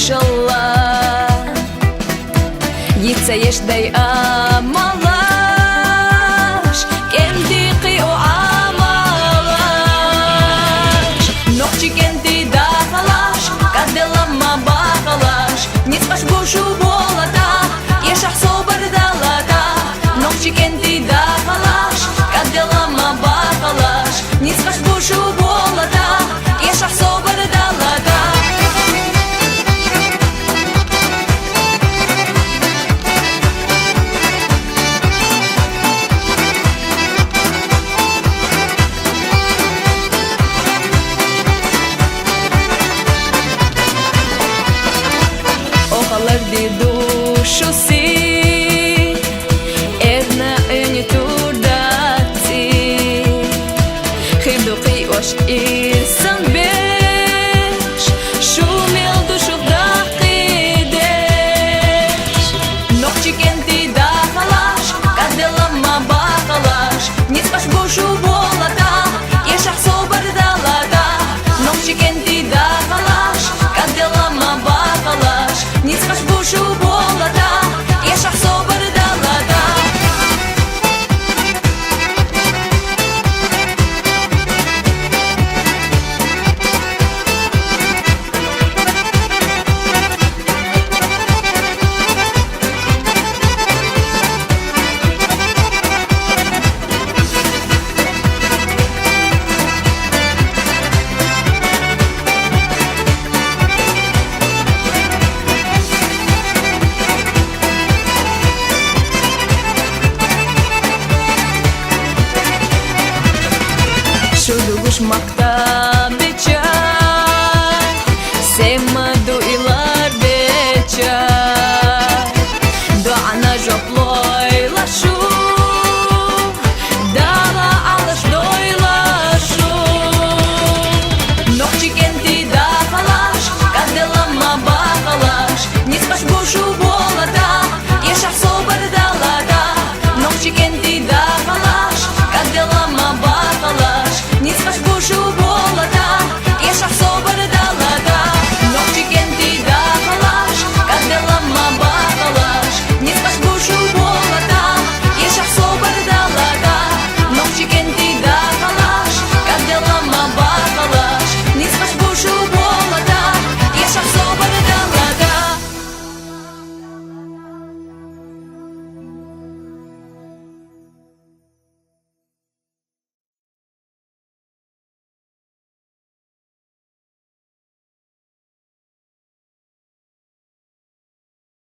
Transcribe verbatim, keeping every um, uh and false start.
шалла. Йицаеш дай амалаш, кӀентӀи хъио амалаш. Нохчи кӀентӀи дахалаш, кӀаддилама бахалаш. Ницкъаш бушу болата, яшахъ собар далата. Нохчи кӀентӀи дахалаш, кӀаддилама бахалаш. Ницкъаш бушу болата, яшахъ собар далата. О халкьди душуси, эрна гӀуни турдаци. Хирдухъи ваш инсан беш, шумел душух дахъидеш. Нохчи кӀентӀи дахалаш, кӀаддилама бахалаш. Ницкъаш бушу болата, яшахъ собар далата. Нохчи кӀентӀи дахалаш, кӀаддилама бахалаш. Ницкъаш бушу болата, яшахъ собар далата. Шуду гуш махта